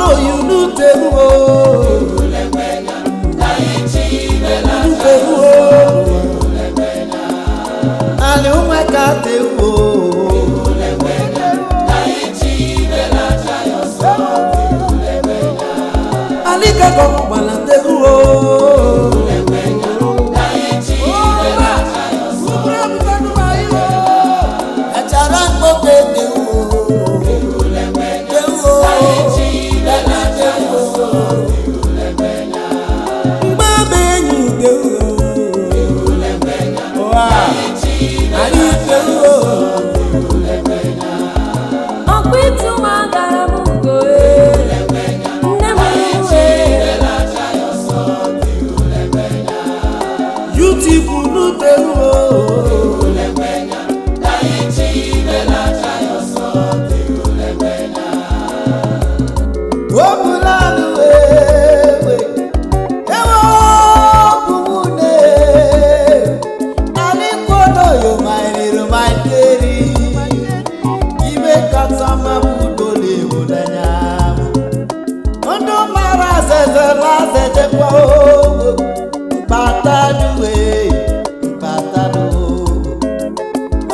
N'oyi n'utewu o. N'utewu o. Ali ụmụaka tewu o. Ali kẹ́kọ̀ọ́ gbala tewu o. Achara mkpoke tewu o, tewu o, tewu o. Mgbabe enyi tewu o. Wa, ali tewu o. Ọkwa ịtụma gara m ugo ee. Nne m ee. Yutifu n'utewu o. Obulanu ewe, ewe obumune, alikwono yo mairiru maiteri, ibe katama budole budanya. Ndụ mara zeze lazejekwa ogo, mkpataduwe, mkpatadu.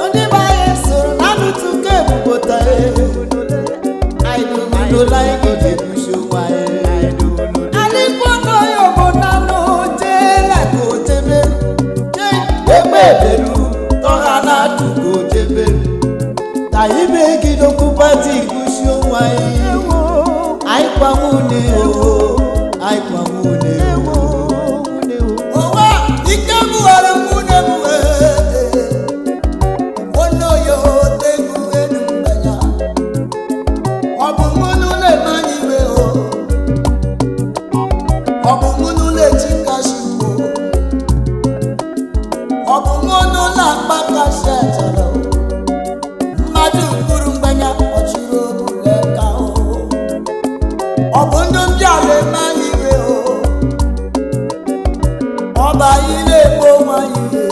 Ndị be anyị soro na ntutu ebubota e. Ụwa ike mụghara nwunye m wee ono yo tegu enu mbanya. Ọ bụ mụ n'ụlọ eme anyị iwe o. Ọ bụ mụ n'ụlọ eti kashi o. Ọ bụ mụ n'ụlọ akpa kashi achara o. Mmadụ kwuru mgbanya ọchịrị obule ka o. Ọ bụ ndụ ndị ala eme anyị iwe o. Ọ bụ anyị na-egbu onwe anyị iwe.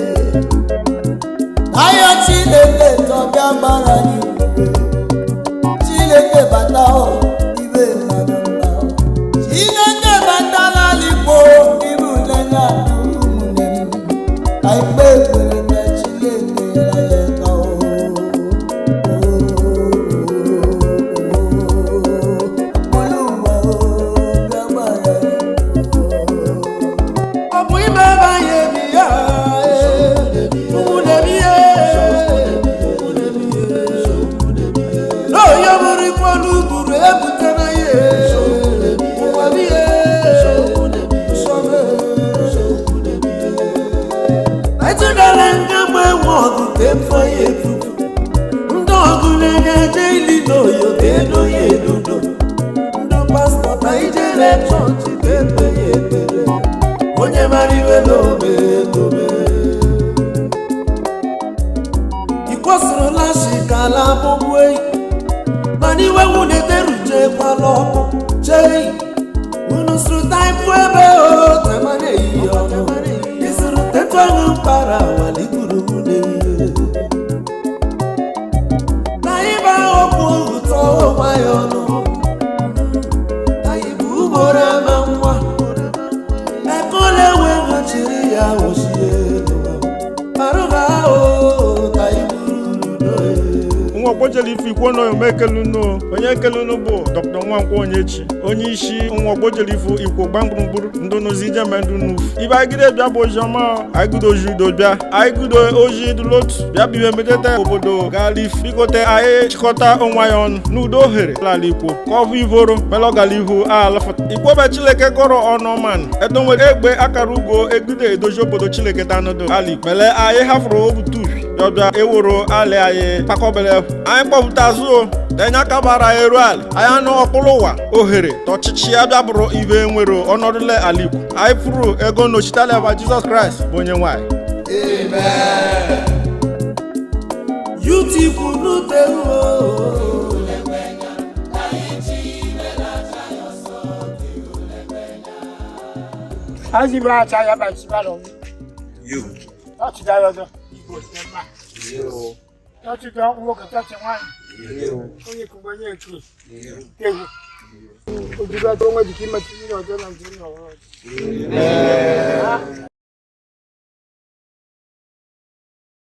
Ahịa Chineke tọbịa gbara anyị iwe. Chineke bata o, ibe mmadụ mma o. Chineke batala alikpo ibu n'anya ụmụnne m. Ka ikpe ekpere na Chineke nyere ya aka o. Olúwa o, bịa gbara anyị o. Ọ bụ ime ebe anyị ebi ya ụmụnne m ihe n'oye bụrụ ikwu ọnụ gburu ebutena ya ụwa m ihe etụdara nga mgbe enwe ọgụ ka efọ ya efufu ndị ọgụ na-enye eje ili n'oyo ka edo ya edodo ndị pastọ na ijere chọọchị ka ekpe ya ekpere onye mara iwe n'obe dobe ikwesịrịla shi ka ala bụgbu eyi mana iwe nwunye teruchekwala ọkụ chei unu sụrụ taịpụ ebe o temana eyi ọnụ isụrụ tetu ahụ mkpara walikuru nwunye ihe na ịba okwu ụtọ onwe ya ọnụ na ibu ugboro ama nwa ekole weghachiri ya ochie marụba o ka iburu Nwa ogbojeli ife ikwo nọ ome ekelunu onye ekelunu bụ Dr. Nwankwo Onyechi onye isi nwa ogbojeli ifu ikwo gbamgburugburu ndụ n'ụzọ ije me ndụ n'ufu ibe agide bịa bụ ozi ọma anyị ozi udo bịa anyị gudo ozi dụlotu bịa bụ ihe metete obodo gaala ifu bikote anyị chịkọta onwe anyị ọnụ n'udo ohere ala ikwo ka ọ bụ ivoro melọgala ihu alafụta ikwo be Chileke gọrọ ọnụ ọmanụ edonwere egbe akara ugo egide edozi obodo Chileke tanụdo ali mele anyị hafụrụ obutu bịọbịa eworo ali anyị kpakọbele anyị kpọpụta azụ o denye aka bara anyị eru ali anyị anụ ọkpụrụ ụwa ohere tọchịchị abịa bụrụ ibe nwere ọnọdụle ala Igbo anyị furu ego n'ochitala Jizọs Kraịst bụ onye nwanyị. Yutifu nutewo. Azi ba acha ya ba chi ba lo. Yo. Ti da yo do. Igbo ti ma. Yo. Ti do nwoke to ti nwaanyị. Yo. Onye kugbo onye eku. Ewu. Obi Ibe onwe dị ka imetụ mmiri ọzọ na nke nna ọhụrụ.